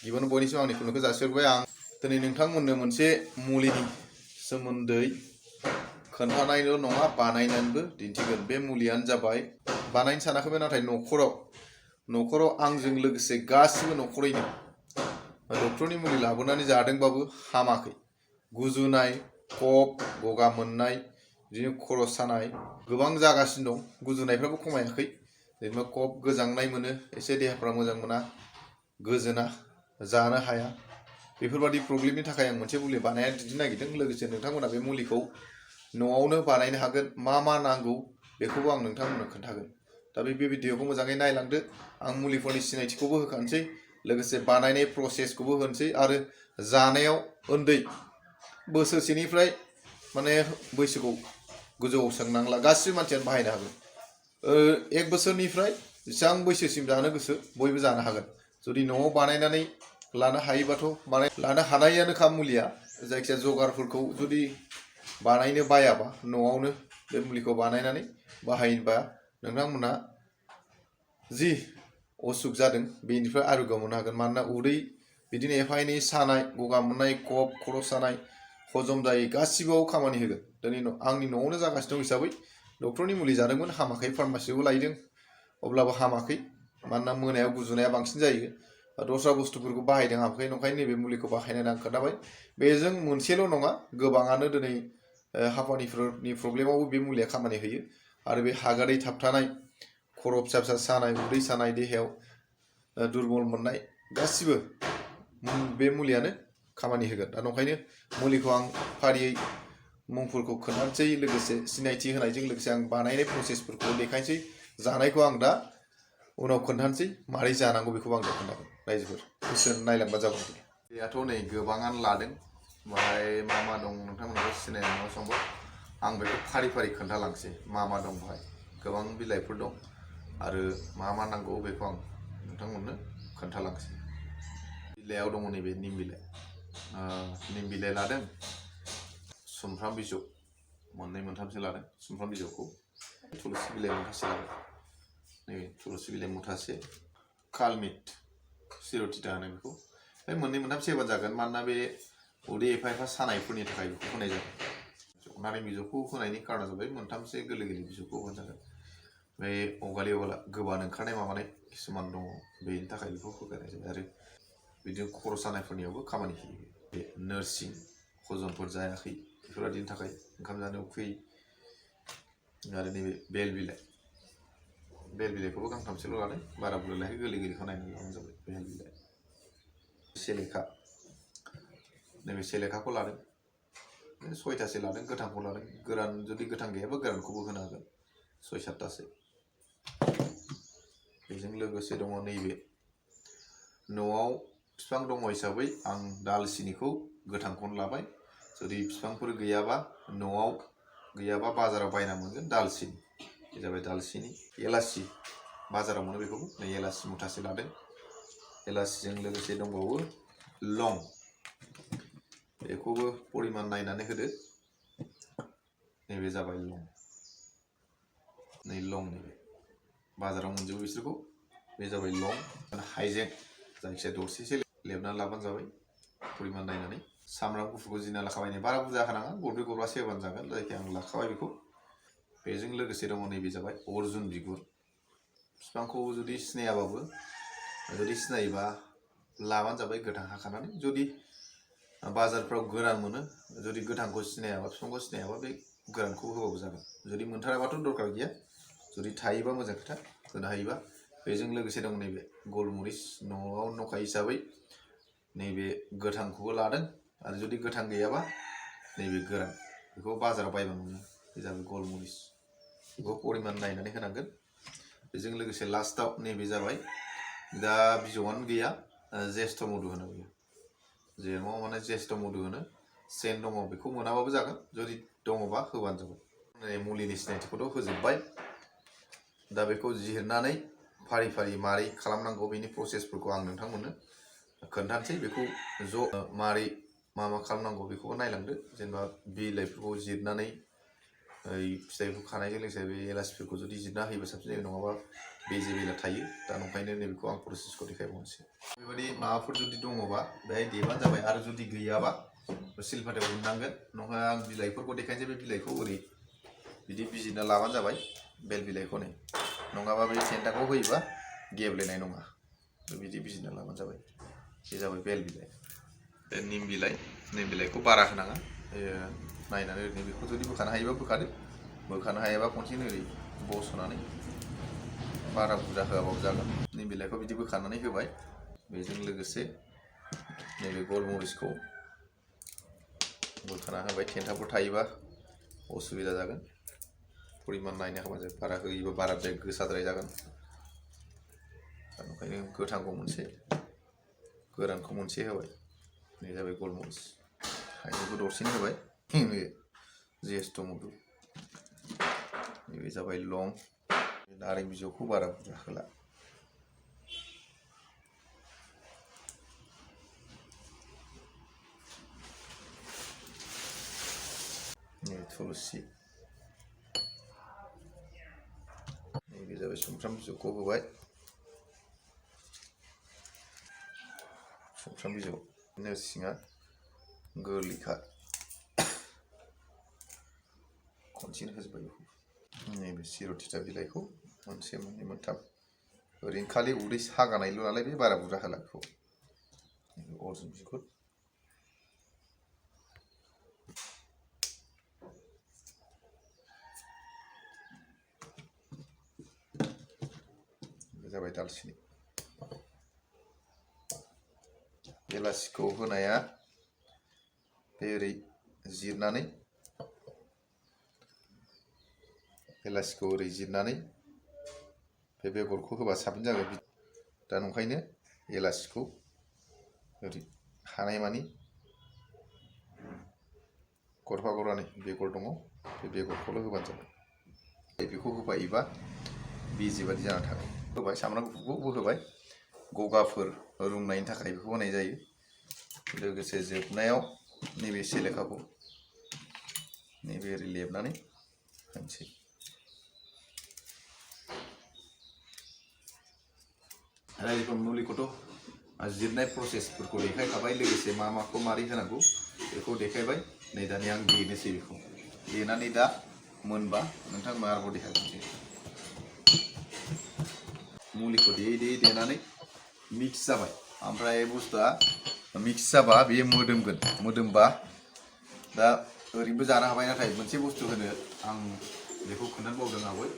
गिबियावनो बयनिसिम आंनि खुलुमनायखौ जासिहरबाय। आं दिनै नोंथांमोननो मोनसे मुलिनि सोमोन्दै खोन्थानायल' नङा बानायनानैबो दिन्थिगोन। बे मुलियानो जाबाय बानायनो सानाखैमोन नाथाय न'खराव आंजों लोगोसे गासिबो न'खरैनो डक्टरनि मुलि लाबोनानै जादोंबाबो हामाखै। गुजुनाय, कफ, गगा मोननाय, बिदिनो खर' सानाय गोबां जागासिनो दं। गुजुनायफ्राबो खमायाखै। जेनेबा कफ गोजांनाय मोनो, एसे देहाफ्रा मोजां मोना, गोजोना, जानो हाया। बेफोरबादि प्रब्लेमनि थाखाय आं मोनसे मुलि बानायनानै दिन्थिनो नागिरदों। लोगोसे नोंथांमोना बे मुलिखौ न'आवनो बानायनो हागोन। मा मा नांगौ बेखौबो आं नोंथांमोननो खोन्थागोन। दा बे भिडिअखौ मोजाङै नायलांदो। आं मुलिफोरनि सिनायथिखौबो होखानोसै, लोगोसे बानायनाय प्रसेसखौबो होनोसै आरो जानायाव उन्दै बोसोरसेनिफ्राय माने बैसोखौ गोजौआव सोंनांला, गासिबो मानसियानो बाहायनो हागोन। 1 बोसोरनिफ्राय जेसेबां बैसोसिम जानो गोसो बयबो जानो हागोन। जुदि न'आव बानायनानै लानो हायोबाथ' लानो हानायानोखा मुलिया। जायखिजाया जगारफोरखौ जुदि बानायनो बायाबा न'आवनो बे मुलिखौ बानायनानै बाहायोबा नोंथांमोना जि असुख जादों बेनिफ्राय आरोग्य मोननो हागोन। मानोना उदै बिदिनो एफा एनै सानाय, गगा मोननाय, कफ, खर' सानाय, हजम जायै गासिबोआव खामानि होगोन। दिनै आंनि न'आवनो जागासिनो दं हिसाबै डक्टरनि मुलि जादोंमोन, हामाखै। फार्मासियावबो लायदों, अब्लाबो हामाखै। मानोना मोनायाव गुजुनाया बांसिन जायो। दस्रा बुस्थुफोरखौ बाहायदों हामाखै, ओंखायनो नैबे मुलिखौ बाहायनानै आं खोन्थाबाय। बेजों मोनसेल' नङा, गोबाङानो दिनै हापानिफोरनि प्रब्लेमावबो बे मुलिया खामानि होयो। आरो बे हागादै थाबथानाय, खर' फिसा फिसा सानाय, उदै सानाय, देहायाव दुरबल मोननाय गासिबो बे मुलियानो खामानि होगोन। दा ओंखायनो मुलिखौ आं फारियै मुंफोरखौ खोन्थानोसै, लोगोसे सिनायथि होनायजों लोगोसे आं बानायनाय प्रसेसफोरखौ देखायनोसै। जानायखौ आं दा उनाव खोन्थानोसै, मारै जानांगौ बेखौबो आं दा खोन्थागोन। रायजोफोर गोसो नायलांबा जाबाय। बेयाथ' नै गोबाङानो लादों। बाहाय मा मा दं नोंथांमोनखौ सिनायनाय नङा संबो। आं बेखौ फारि फारि खोन्थालांसै मा मा दं। बाहाय गोबां बिलाइफोर दं आरो मा मा नांगौ बेखौ आं नोंथांमोननो खोन्थालांसै। बिलाइयाव दङ नैबे निम बिलाइ। निम बिलाइ लादों, सुमफ्राम बिजौ मोननै मोनथामसो लादों। सुमफ्राम बिजौखौ थुलुसि बिलाइ मुथासे लादों। नैबे थुलुसि बिलाइ मुथासे, कालमिट सिर'टिटा होनो बेखौ। बे मोननै मोनथामसो होबानो जागोन, मानोना बे उदै एफा एफा सानायफोरनि थाखाय बेखौ होनाय जागोन। नारें बिजौखौ होनायनि कारना जाबाय मोनथामसो गोरलै गोरलै बिजौखौ होबानो जागोन। बे अगालि गोबानो ओंखारनाय माबानाय किसुमान दङ, बेनि थाखाय बेखौ होगारनाय जाबाय। आरो बिदिनो खर' सानायफोरनियावबो खामानि होयो। बे नोरसिं, हजमफोर जायाखै बेफोरबायदिनि थाखाय, ओंखाम जानो उखैयै। आरो नैबे बेल बिलाइखौबो गांथामसोल' लादों, बारा बुरजा लायाखै। गोरलै गोरलैखौ नायनानै लाबानो जाबाय। बेल बिलाइ, सेलेखा, नैबे सेलेखाखौ लादों। 6थासो लादों, गोथांखौ लादों। गोरान जुदि गोथां गैयाबा गोरानखौबो होनो हागोन, 6-7थासो। बेजों लोगोसे दङ नैबे न'आव बिफां दङ हिसाबै आं दालसिनिखौ गोथांखौनो लाबाय। जुदि बिफांफोर गैयाबा, न'आव गैयाबा बाजाराव बायना मोनगोन दालसिनि। बे जाबाय दालसिनि। एलासि बाजाराव मोनो, बेखौबो नै एलासि मुथासे लादों। एलासिजों लोगोसे दंबावो लं, बेखौबो परिमान नायनानै होदो। नैबे जाबाय लं, नै लं, नैबे बाजाराव मोनजोबो बिसोरखौ। बे जाबाय लं। हाइजें जायखिजाया दरसेसो लेबनानै लाबानो जाबाय परिमान नायनानै। सामब्राम गुफुरखौ जिना लाखाबाय, नै बारा बुरजा होनाङा, गरब्रै गरबासो होबानो जागोन। जायखिया आं लाखाबाय बेखौ। बेजों लोगोसे दङ नैबे जाबाय अर्जुन बिगुर। बिफांखौ जुदि सिनायाबाबो, जुदि सिनायोबा लाबानो जाबाय गोथां हाखानानै। जुदि बाजारफ्राव गोरान मोनो, जुदि गोथांखौ सिनायाबा, बिफांखौ सिनायाबा, बे गोरानखौ होबाबो जागोन। जुदि मोनथाराबाथ' दरकार गैया, जुदि थायोबा मोजां खोथा, होनो हायोबा। बेजों लोगोसे दं नैबे गलमरिस। न'आव दंखायो हिसाबै नैबे गोथांखौबो लादों। आरो जुदि गोथां गैयाबा नैबे गोरान, बेखौ बाजाराव बायबा मोनो। बे जाबाय गलमरिस, बेखौ परिमान नायनानै होनांगोन। बेजों लोगोसे लास्टआव नैबे जाबाय, दा बिजौआनो गैया, जेस्थ' मधु होनो बेयो। जेराव माने जेस्थ' मधु होनो, सेन दङ, बेखौ मोनाबाबो जागोन। जुदि दङबा होबानो जाबाय। मुलिनि सिनायथिखौथ' होजोब्बाय। दा बेखौ जिरनानै फारि फारि मारै खालामनांगौ बेनि प्रसेसफोरखौ आं नोंथांमोननो खोन्थानोसै। बेखौ ज' मारै मा खालामनांगौ बेखौबो नायलांदो। जेनेबा बिलाइफोरखौ जिरनानै फिथाइखौ खानायजों लोगोसे बे एलासिफोरखौ जुदि जिरना होयोबा साबसिन जायो। नङाबा बेजे बेला थायो दा ओंखायनो नैबेखौ आं प्रसेसखौ देखायबावनोसै बेबायदि माबाफोर जुदि दङबा बेहाय देबानो जाबाय आरो जुदि गैयाबा सिलपाथायाव उननांगोन नङा आं बिलाइफोरखौ देखायनोसै बे बिलाइखौ ओरै बिदि बिजिरना लाबानो जाबाय बेल बिलाइखौ नै नङाबा बे थेन्थाखौ होयोबा गेब्लेनाय नङा बिदि बिजिरना लाबानो जाबाय बे जाबाय बेल बिलाइ बे निम बिलाइखौ बारा होनाङा नायनानै ओरैनो बेखौ जुदि बोखानो हायोबा बोखादो बोखानो हायाबा खनसेनो ओरै बस'नानै बारा बुरजा होआबाबो जागोन निम बिलाइखौ बिदि बोखानानै होबाय बेजों लोगोसे नैबे गलमरिचखौ बोखाना होबाय थेन्थाफोर थायोबा असुबिदा जागोन परिमान नायनो हाबा जों बारा होयोबा बाराद्राय गोसाद्राय जागोन ओंखायनो गोथांखौ मोनसे गोरानखौ मोनसे होबाय बे जाबाय गलमरिच हाइजेंखौ दरसेनो होबाय बे जेस्ट' मुदु बे जाबाय लं नारें बिजौखौ बारा बुरजा होला थुलसि बे जाबाय सुमफ्राम बिजौखौ होबाय सुमफ्राम बिजौ नोरसिङा गोरलैखा खनसेनो होजोबबाय बेखौ नैबे सिर'थिथा बिलाइखौ मोनसे मोननै मोनथाम ओरैनो खालि उदै सागानायल' नालाय बे बारा बुरजा होला बेखौ अर्जुन बिगुर जाबाय दालसिनि एलासिखौ होनाया बे ओरै जिरनानै एलासिखौ ओरै जिरनानै बे बेगरखौ होबा साबसिन जागोन दा ओंखायनो एलासिखौ ओरै हानायमानि गरफा गरनै बेगर दङ बे बेगरखौल' होबानो जाबाय बेखौ होफायोबा बिजि बादि जाना थागोन होबाय सामब्राम गुफुरखौबो होबाय गगाफोर रुंनायनि थाखाय बेखौ होनाय जायो लोगोसे जोबनायाव नैबे सेलेखाखौ नैबे ओरै लेबनानै होनोसै रायजोफोर मुलिखौथ' जिरनाय प्रसेसफोरखौ देखायखाबाय लोगोसे मा माखौ मारै होनांगौ बेखौ देखायबाय नै दानिया आं देनोसै बेखौ देनानै दा मोनबा नोंथांमोना आरोबाव देखायफिनसै मुलिखौ देनानै मिक्स जाबाय ओमफ्राय बुस्थुआ मिक्स जाबा बेयो मोदोमगोन मोदोमबा दा ओरैनोबो जानो हाबाय नाथाय मोनसे बुस्थु होनो आं बेखौ खोन्थानो बावदों आवगाय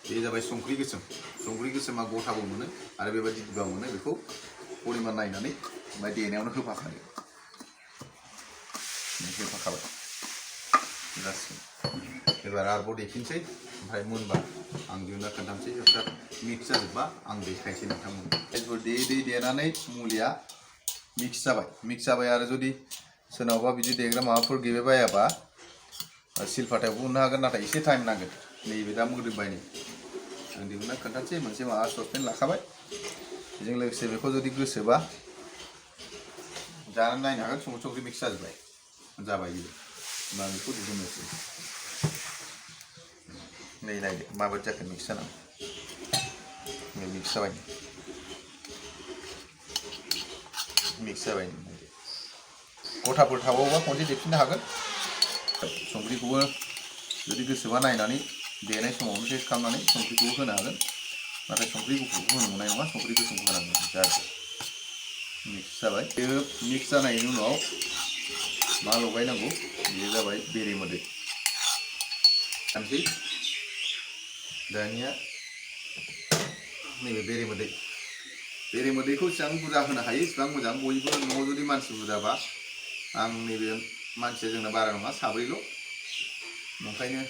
बे जाबाय संख्रि गोसोमा गथाबो मोनो आरो बेबायदि दिबा मोनो बेखौ परिमान नायनानै ओमफ्राय देनायावनो होफाखायो होफाखाबाय जासिगोन एबार आरोबाव देफिनसै ओमफ्राय मोनबा आं दिहुनना खोन्थानोसै जोबथा मिक्स जाजोबबा आं देखायसै नोंथांमोन देनानै मुलिया मिक्स जाबाय आरो जुदि सोरनावबा बिदि देग्रा माबाफोर गैबाय बायाबा सिलपाथायावबो उननो हागोन नाथाय एसे टाइम नांगोन नैबे दा मोदोमबाय नै आं दिहुनना खोन्थानोसै मोनसे माबा ससपेन लाखाबाय बेजों लोगोसे बेखौ जुदि गोसोबा जानानै नायनो हागोन संख्रि मिक्स जाजोबबाय जाबाय बियो होमबा आं बेखौ दिहुननोसै नै नायदो माबायदि जाखो मिक्स जानानै नै मिक्स जाबाय गथाफोर थाबावोबा खनसे देफिननो हागोन संख्रिखौबो जुदि गोसोबा नायनानै देनाय समावनो टेस्ट खालामनानै संख्रिखौबो होनो हागोन नाथाय संख्रि गुफुरखौ होनो मोननाय नङा संख्रि गोसोमखौ होनांगोन जाहाथे मिक्स जाबाय बेयो मिक्स जानायनि उनाव मा लगायनांगौ बेयो जाबाय बेरेमोदै सानसै दानिया नैबे बेरेमोदैखौ जेसेबां बुरजा होनो हायो एसेबां मोजां बयबो न'आव जुदि मानसि बुरजाबा आं नैबे मानसिया जोंना बारा नङा साब्रैल' ओंखायनो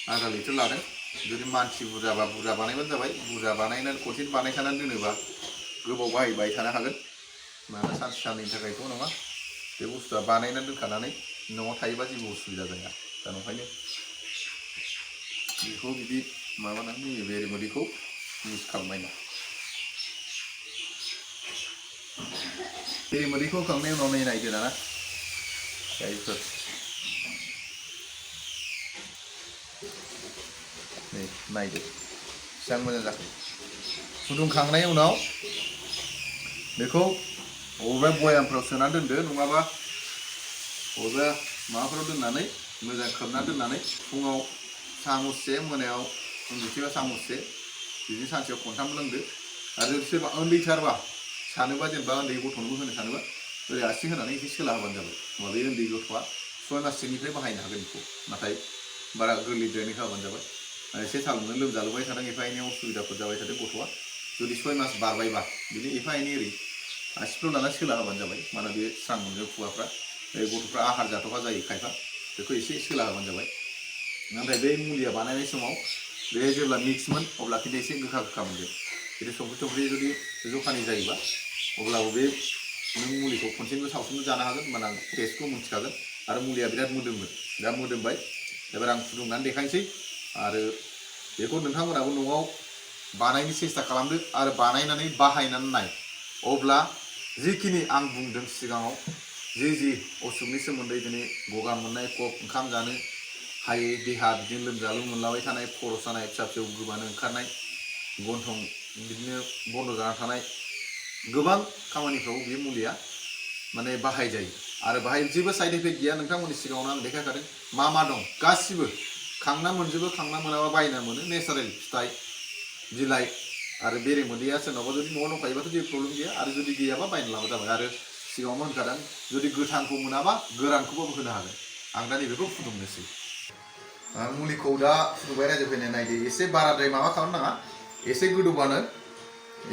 आधा लिटार लादों जुदि मानसि बुरजाबा बुरजा बानायबानो जाबाय बुरजा बानायनानै खनसे बानायखानानै दोनोबा गोबाव बाहायबाय थानो हागोन मानोना सानसे साननैनि थाखायथ' नङा बे बुस्थुआ बानायनानै दोनखानानै न'आव थायोबा जेबो उसुबिदा जाया दा ओंखायनो बेखौ बिदि माबानानै बेरेमोदैखौ मिक्स खालामबाय ना बेरेमोदैखौ होखांनायनि उनाव नायदो दाना जायफोर नै नायदो बेसेबां मोजां जाखो फुदुंखांनायनि उनाव बेखौ बबेबा बयामफ्राव सोना दोनदो नङाबा बबेबा माबाफ्राव दोननानै मोजां खोबना दोननानै फुङाव सामुससे मोनायाव उन्दुसैबा सामुससे बिदिनो सानसेयाव खनथाम लोंदो आरो जुदि सोरबा उन्दैथारबा सानोबा जेनेबा उन्दै गथ'नोबो होनो सानोबा ओरै आसि होनानै एसे सोला होबानो जाबाय होमबा बे उन्दै गथ'आ 6 माससोनिफ्राय बाहायनो हागोन बेखौ नाथाय बारा गोरलैद्रायनिखौ होबानो जाबाय एसे थाल मोनो लोमजालुबाय थादों एफा एनै उसुबिदाफोर जाबाय थादों गथ'आ जुदि 6 मास बारबायबा बिदिनो एफा एनै ओरै आसिफ्राव लाना सोला होबानो जाबाय मानोना बे स्रां मोनो खुगाफ्रा गथ'फ्रा आहार जाथ'वा जायो खायफा बेखौ एसे सोला होबानो जाबाय नाथाय बे मुलिया बानायनाय समाव बे जेब्ला मिक्समोन अब्ला खिन्थु एसे गोखा गोखा मोनगोन खिन्थु संख्रि जुदि जखानि जायोबा अब्लाबो बे नों मुलिखौ खनसेनो सावसुमनो जानो हागोन माने आं टेस्टखौ मिथिखागोन आरो मुलिया बिराद मोदोमो दा मोदोमबाय एबार आं फुदुंनानै देखायनोसै आरो बेखौ नोंथांमोनाबो न'आव बानायनो सेस्था खालामदो आरो बानायनानै बाहायनानै नाय अब्ला जिखिनि आं बुंदों सिगाङाव जि असुखनि सोमोन्दै दिनै गगा मोननाय कफ ओंखाम जानो हायै देहा बिदिनो लोमजालु मोनलाबाय थानाय खर' सानाय फिसा फिसौ गोबानो ओंखारनाय गन्थं बिदिनो बन्द' जाना थानाय गोबां खामानिफ्राव बे मुलिया माने बाहायजायो आरो बाहाय जेबो साइड इफेक्ट गैया नोंथांमोननि सिगाङावनो आं देखायखादों मा दं गासिबो खांना मोनजोबो खांना मोनाबा बायना मोनो नेचारेल फिथाइ बिलाइ आरो बेरेमोदैया सोरनावबा जुदि न'आव दंखायोबाथ' जेबो प्रब्लेम गैया आरो जुदि गैयाबा बायना लाबा जाबाय आरो सिगाङावनो होनखादों जुदि गोथांखौ मोनाबा गोरानखौबाबो होनो हागोन आं दा नैबेखौ फुदुंनोसै मुलिखौ दा फुदुंबाय रायजोफैनाय नायदो एसे बाराद्राय माबा खालामनाङा एसे गोदौबानो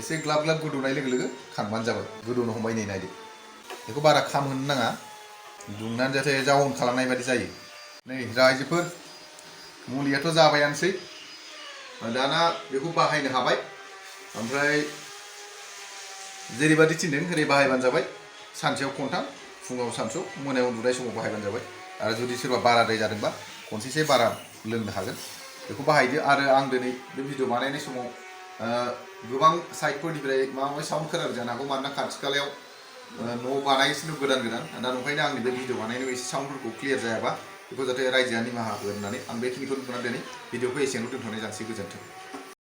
एसे ग्लाब ग्लाब गोदौनाय लोगो लोगो खांबानो जाबाय गोदौनो हमबाय नै नायदो बेखौ बारा खामहोनो नाङा दुंनानै जाहाथे जाउन खालामनाय बायदि जायो नै रायजोफोर मुलियाथ' जाबायानोसै दाना बेखौ बाहायनो हाबाय ओमफ्राय जेरैबादि थिनदों ओरै बाहायबानो जाबाय सानसेयाव खनथाम फुङाव सानसुआव मोनायाव उन्दुनाय समाव बाहायबानो जाबाय आरो जुदि सोरबा बाराद्राय जादोंबा खनसेसो बारा लोंनो हागोन बेखौ बाहायदो आरो आं दिनै बे भिडिअ बानायनाय समाव गोबां साइटफोरनिफ्राय माबा माबि साउन्ड खोनादों जानो हागौ मानोना खाथि खालायाव न' बानायगासिनो गोदान दा ओंखायनो आंनि बे भिडिअ बानायनायाव एसे साउन्डफोरखौ क्लियार जायाबा बेखौ जाहाथे रायजोआ निमाहा होगोन होननानै आं बेखिनिखौ नुनानै दिनै भिडिअखौ एसेयावनो दोनथ'नाय जानोसै गोजोन्थों।